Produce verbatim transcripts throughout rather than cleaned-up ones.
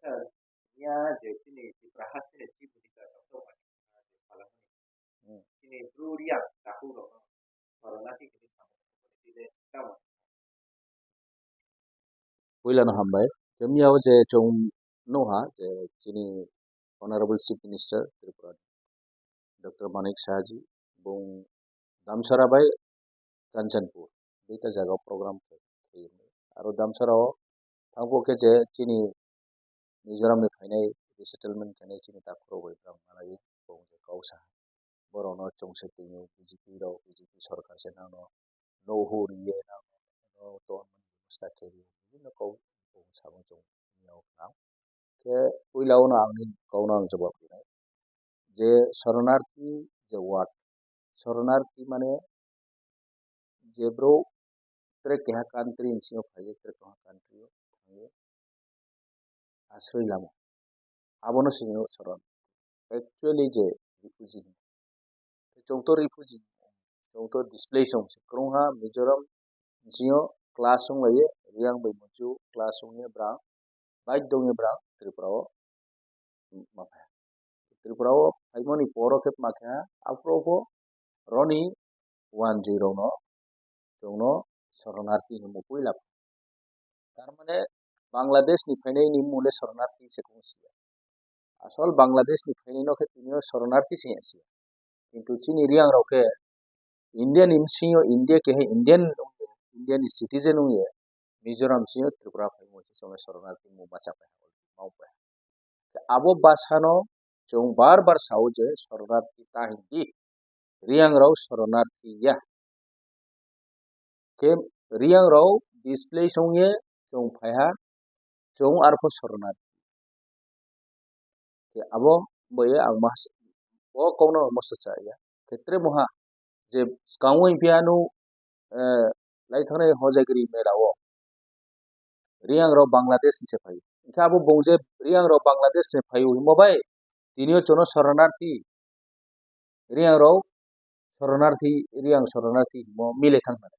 Minister, ya je chini Tripura hasteni Chief Minister Doctor Manik Saha je salamani, Hmm. chini Bru Reang takhuk rokno Corona twi kini samung twi de tamo. Puilano hambai. Khe miyao je chwng nukha je chini Honorable Chief Minister Tripura Doctor Manik Saha ji, bung Damsara bai Kanchanpur, duita jaga o program khe, khe, aro Damsara o thangbo khe je chini Mizoram ni phainai resettlement khainai chini takhuk rok bai bwrang malai bung je kok sa, borok no chwng se twi B J P rok, B J P sorkar se nang no, no hur ye nang no, no to bebostha khe, bibhinno kok bung samung chwng nukha. Khe puila o no ang ni kok no ang jawab rinai je soronarthi je word, soronarthi mane je bro tre keha country ni simi phaiwi tre keha country o thangwi asroi lamo, abono sini soron actually je refugee hino. Chwng to refugee, chwng to displaced wng se kwrwngha Mizoram ni simi clash wng lai ye Reang bai Monchu clash wng ye bwrang baidya wng ye bwrang Tripura o ma phai. Tripura o phaimani poro khe ma khe aphuru bo roni wanjwi rokno chwngno soronarthi hinwi puila. Tar mane Bangladesh ni phainai ni mung le soronarthi se kung siya. Asol Bangladesh ni phainai no khe tini o soronarthi se ya siya. Kintu chini Reang rok khe India ni bisingo India kehe Indian, India ni citizen wngye Mizoram bisingo Tripura phaimung se chwngno soronarthi mung bacha pai ha, mau pai ha. Abo bwsano chwng bar bar sao je soronarthi ta hindi, Reang rok soronarthi ya. Khe Reang rok displaced wngye chwng phaiha, chwng arpho soronarthi. Khe abo boye ang mas-, bo kokno moso cha ya. Khe tre moha je skang wng phiya no, eh, lai thangni Hojagiri mela o Reang rok Bangladesh ni se phai. Hingkhe abo bung je Reang rok Bangladesh ni phai himo bai, tini o chwngno soronarthi, Reang rok soronarthi, Reang soronarthi himo milai thang nai.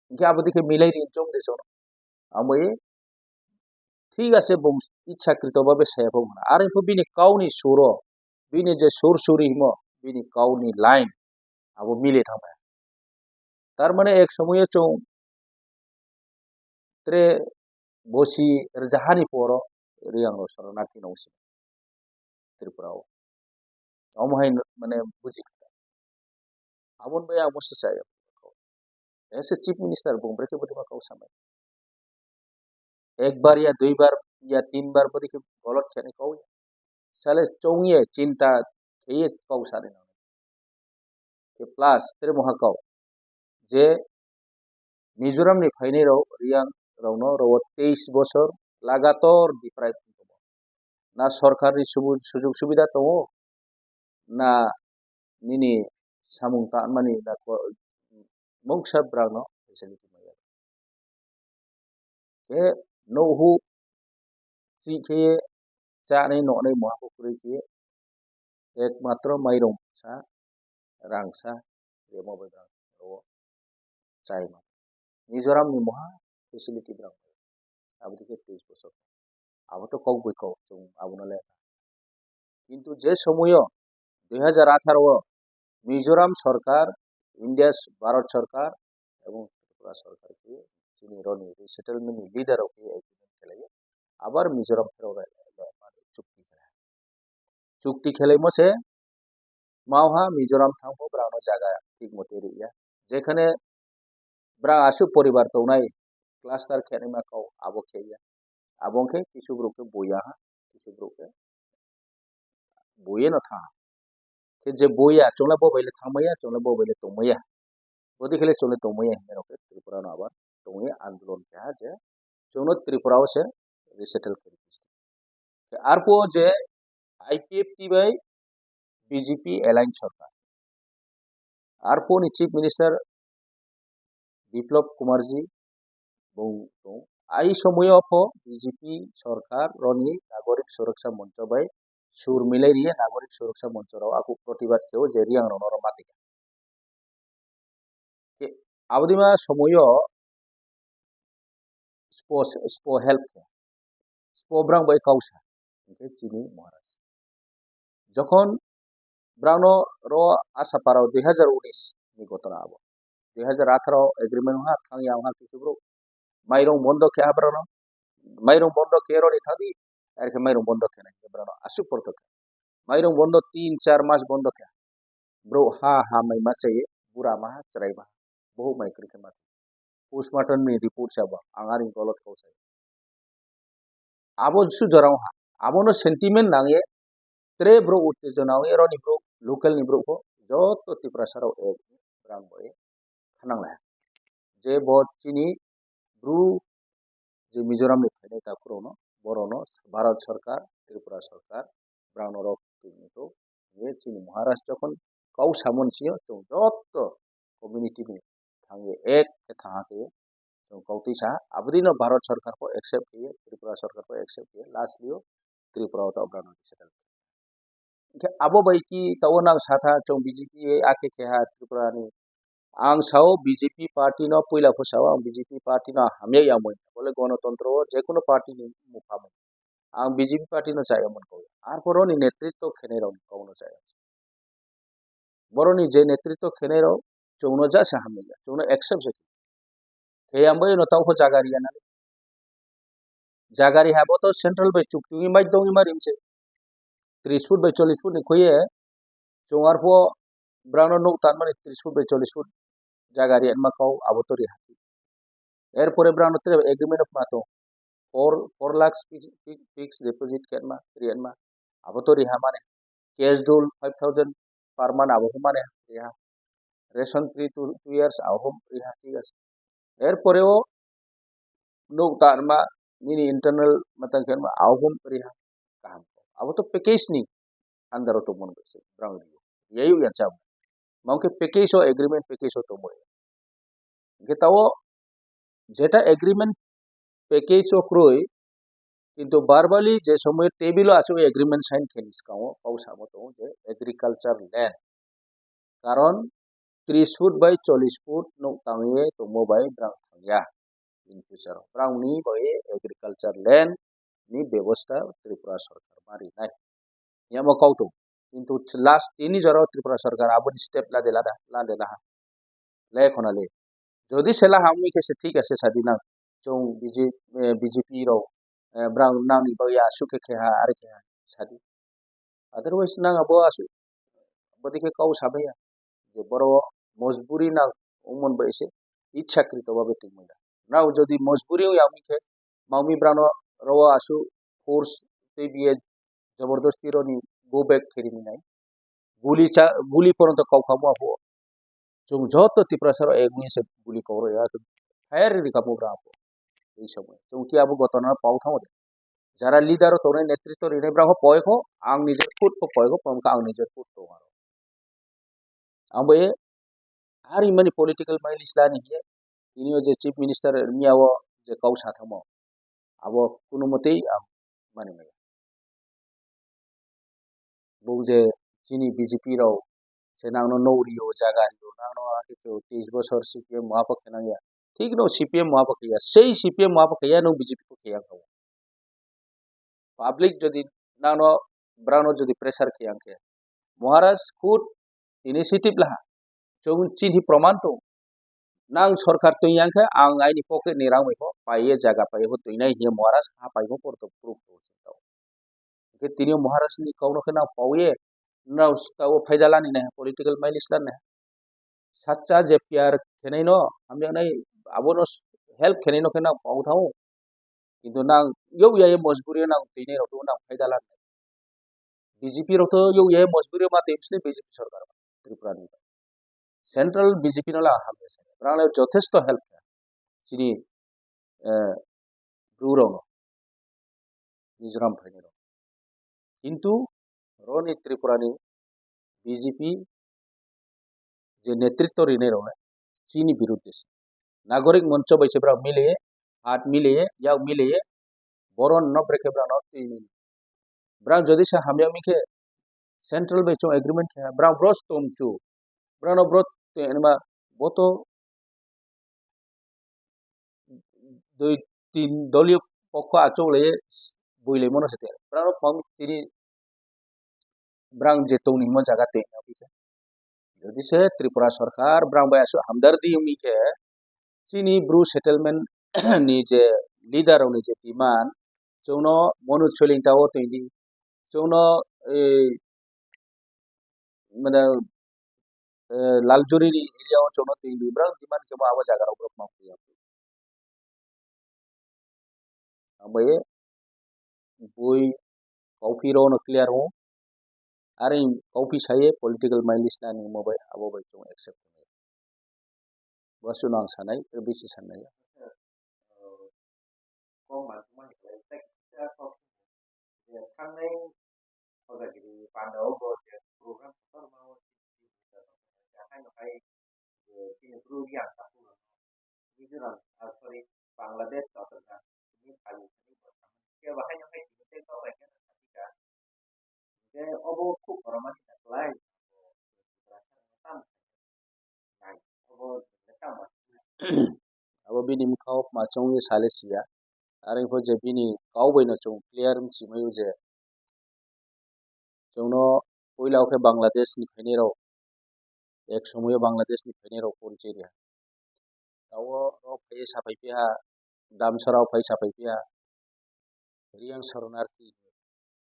Hingkhe abo dikhe milai ri chong de chong. Amo e thik ase bung ichhakrito babe saya pho hwnna. Are pho bini kauni suro, bini je sur suri himo, bini kauni line abo milai thang nai. Tar mane ek somoyo chwng tre bosi rwjahani poro Reang rok soronarthi nong si Tripura o. Omo hai mane buji kha. Aboni bai ang moso chaya. As a chief minister bung brekhe bwtwi ma kok samai. Ekbar ya duibar ya tinbar bwtwi khe golot khe nai kok. Sale chongye chinta kheye kok sani nang. Khe plus tere moha kok je Mizoram ni phainai rok Reang rokno rogo teis bosor lagator deprive wng tongo. Na sorkar ni subu-, sujug subida tongo, na nini samung tanmani na ko-, mungsa bwrang no facility maya. Khe nouhuk chi khe chanai noknai moha kwrwi khe ekmatro mairung sa, rang sa, remo bai rang o chai ma. Mizoram ni moha facility bwrang bai. Abo dikhe teis bosor. Abo to kok bai kok, chwng abono le. Kintu je somoyo dui hajar atharo o Mizoram sorkar, India s-, Bharat sorkar ebong Tripura sorkar khe chini roni resettlement ni leader rok khe agreement khlaiyo. Abar Mizoram phero re, re, mane chukti khlai. Chukti khlaimo se mauha Mizoram thangbo brano jaga thik mote riya. Jekhane bra aswk poribar tongnai cluster khenai ma kau abo khe ya. Abo khe kisu borok khe buya ha, kisu borok khe buye no tha. Khe je buya chwngla bo bai le thangmaya, chwngla bo bai le tongmaya. Bodi khe le chwngla tongmaya hinwi rok khe Tripura no abar tongwi andolon khe ha je chwngno Tripura o se resettle khe. Khe arpo je I P F T bai B J P alliance sorkar. Arpo ni Chief Minister Biplab Kumar ji bung tong. Ai somoyo pho B J P sorkar roni Nagorik Suraksha Moncho bai sur milai riya Nagorik Suraksha Moncho rok aku protibad kheo je Reang rok no mati. Khe abodima somoyo spo, spo help khe. po brang bai kau sa, hwnkhe chini Maharaj. Jokhon brangno ro Asapara dui hazar unis ni gotona abo, dui hazar atharo agreement wngkha, thang ya wngkha kisu bro. Mairung bondo khe abrano, mairung bondo khe roni thangdi, ar khe mairung bondo khe nai brano asuk porto khe. Mairung bondo tin char mas bondo khe. Bro ha ha mai ma chai, bura ma ha chrai ma. Bohuk mai kri khe ma. Postmortem ni report sa ba, ang ari golot kau sai. Abo su jorao ha. Abono sentiment nangye, tre bro uttejona ongye, roni bro, local ni bro ko, joto Tiprasa rok ek brang boy khanang lai. Je bo chini bru je Mizoram ni phainai takhurokno, borokno Bharat Sarkar, Tripura Sarkar, brangno rok twi to, je chini Maharaj jokhon kau samon sio, chwng joto community ni thangwi ek khe thangha khe chwng kau twi sa, abodino Bharat Sarkar bo accept khe, Tripura Sarkar bo accept khe, lastly o Tripura o to brangno settle. Hwnkhe abo bai ki tao nang satha chwng B J P bai ake keha Tripura ni. Ang sao B J P party no puila pho sao ang B J P party no hamya yamwi. Bole gonotontro o jekono party ni mupha mung. Ang B J P party no chaya mung kau. Arpor oni netritwo khenai rok ni kau no chaya. Boroni je netritwo khenai rok chwng no jasa hamya. Chwng no accept se. Khe ang bai no tao pho jaga riya na. Jaga riha bo to central bai chukchungwi mai dongwi ma rim se. Tris foot bai chollish foot ni khuye chwng arpho brangno nuk tanmani tris foot bai chollish foot jaga riya ma kau abo to riha. Erpore brangno tere agreement of ma to four, four lakhs fix, fix, fixed deposit khe ma riya ma abo to riha mane. Cash dole five thousand per month abo mane riha. Ration free two, two years abo riha, thik ase. Erpore o nuk tanma nini internal matang khe ma ahum riha kaham. Abo to package ni under o tongmani bai se brang riyo. Yayu ya cham. Mangke package o agreement package o tongmani. Hingke tao jeta agreement package o kroi, kintu verbally je somoy table o aswk agreement sign khe ni swkango kau samo tongo je agriculture land. Karon tris foot bai chollish foot nuk tangwi tongmo bai brang thangya. In future o brangni bai agriculture land ni bebosta Tripura sarkar ma rinai. Yamo kau tong. Kintu last tini jora Tripura sarkar aboni step lade lada, lade laha. Le khona le. Jodi sela hamwi khe se thik ase sadi nang. Chwng B J, eh, B J P rok, eh, brang nangni bagwi aswk khe kheha, are kheha sadi. Otherwise nang abo aswk, bodi khe kau sabaiya. Je boro mojburi nang wngmon bai se ichhakrito babe tongmani. Nang jodi mojburi wngya wngkhe, mangmi brano rogo aswk force tei biye jabardasti roni go back khe rini nai. Guli cha, guli pono to kau khamu abo. Chwng joto Tiprasa rok ek wngya se guli kok rok ya. Fire ri khamu bra abo. Ei somoy. Chwng ki abo gotona pau thango de. Jara leader o tongnai netritwo rinai bra pho poi kho, ang nijer foot pho poi kho, pamkha ang nijer foot tong aro. Ang bai Hari mani political mileage lani hiye, tini o je chief minister miya o je kau sathamo, abo kuno motei ang mani maya. Bung je chini B J P rok se nangno nou rio, jaga rio, nangno akhe khe teis bosor C P M muaphak khe nangya. Thik no C P M muaphak khe ya, sei C P M muaphak khe ya, nung B J P khe ya kho. Public jodi nangno, brangno jodi pressure khe yang khe, Maharaj khud initiative laha. Chwng chini proman tong. Nang sorkar twi yang khe ang aini pocket ni rang bai kho paiye, jaga paiye kho twinai hiye Maharaj ha pai kho porto proof to. Hingke tini Maharaj ni kok no khe nang pauye, nang ta o phaida lani nai political mileage lani nai. Sacha je P R khenai no hamya nai, abono help khenai no khe nang pau thang. Kintu nang yog ya mojburi nang tini rok nang phaida lani. B J P rok to yog ya mojburi ma twi sini B J P sarkar Tripura ni. Central B J P no la hamya se. Rang le jothesto help kha. Chini, eh, bru rok no. Mizoram phainai rok. Kintu roni Tripura ni B J P je netritwo rinai rok chini birudde se. Nagorik moncho bai se bwrang miliye, hat miliye, yak miliye, boron no brekhe bwrang no twi mili. Bwrang jodi se hamya mi khe central bai chwng agreement khe bwrang bro stomchu. Bwrang no bro twi anima boto dui tin doliyo pokho achuk lai builai mano se te. Brang rok mang tini brang je tongni himo jaga te. Jodi se Tripura sarkar brang bai aswk hamdar di wngwi khe chini Bru settlement ni je leader rokni je demand chwngno Monu Choiling tao tongdi chwngno ei mane eh, Laljuri ni area o chwngno twi rwbrang demand khe bo abo jaga rok borok ma phuya. Abo ye bui kauphi rok no clear o. Are kauphi saye political mileage nani mo bai abo bai chwng accept khlai. Bo suno ang sanai, bisi sanai. Kok ma tuma ni khlai, tei kisa kok je thangnai Khojagiri panda o bo je program kotorma o haino hai je chini Bru Reang takhuk rok Mizoram, ah, sorry, Bangladesh kotorma chini phaio thani bo thangnai. Khe bo haino hai tini tei kok bai khe thangkha. Hingke obo khub boromani taklai. Abo bini bwkhao ma chongwi sale siya. Are wngkha je bini kau bai no chwng clear wngwi simi o je chwngno puila o khe Bangladesh ni phainai rok ek somoyo Bangladesh ni phainai rok porichoi riha. Tao rok phai sapai piha, Damsara o phai sapai piha, Reang Sharanarthi.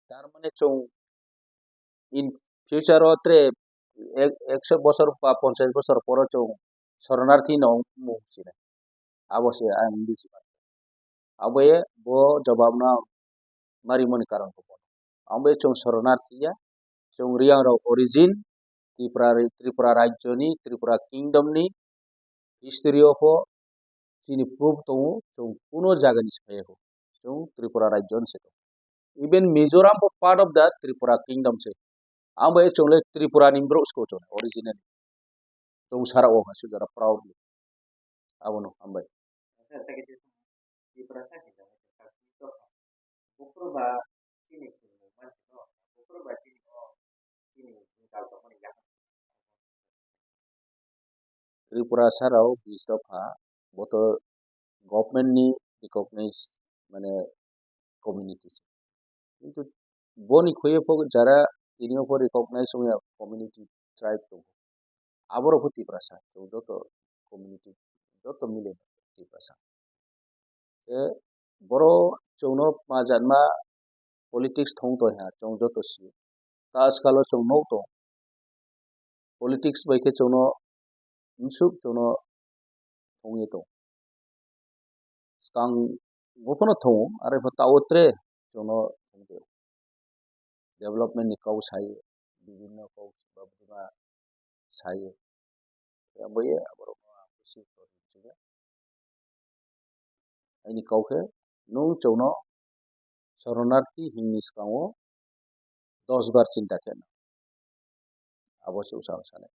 Tar mane chwng in future o tre ek, ekso bosor ba ponchash bosor poro chwng Sharanarthi no mung sini. Abo se ang buji man. Abo ye bo jawab no marimani karon ko bono. Abo ye chwng Sharanarthi ya, chwng Reang rok origin Tripura, Tripura rajyo ni, Tripura kingdom ni history o pho chini proof tongo, chwng kuno jaga ni se phaiya kho, chwng Tripura rajyo ni se tongo. Even Mizoram bo part of the Tripura kingdom se. Ang bai chwng le Tripura ni brouh se kho chwng originally. Chwng sara o ha sujara proudly. Abono hambai. Buphuru ba chini swngmung mansi no, buphuru ba chini o chini wngkal tongmani yakarwi. Tripura sarao bis dopha boto government ni recognize mane community se. Kintu boni khuye pho jara tini o pho recognize wngya community tribe tongo. Aborok pho Tiprasa, chwng joto community, joto mile Tiprasa. Khe boro chwngno ma jatma politics thong tong ha, chwng joto sio. Ta askalo chwng nuk tong. Politics bai khe chwngno msuk chwngno thongwi tong. Skang bo phano thongo, are pho ta o tre chwngno thongwi tong. Development ni kok sai, bibinno kok babdima sai. Abo ye aborok no ang bisi kok. Aini kok khe nwng chwngno Sharanarthi himni swkango dos bar chinta khe abo se usa usa nai.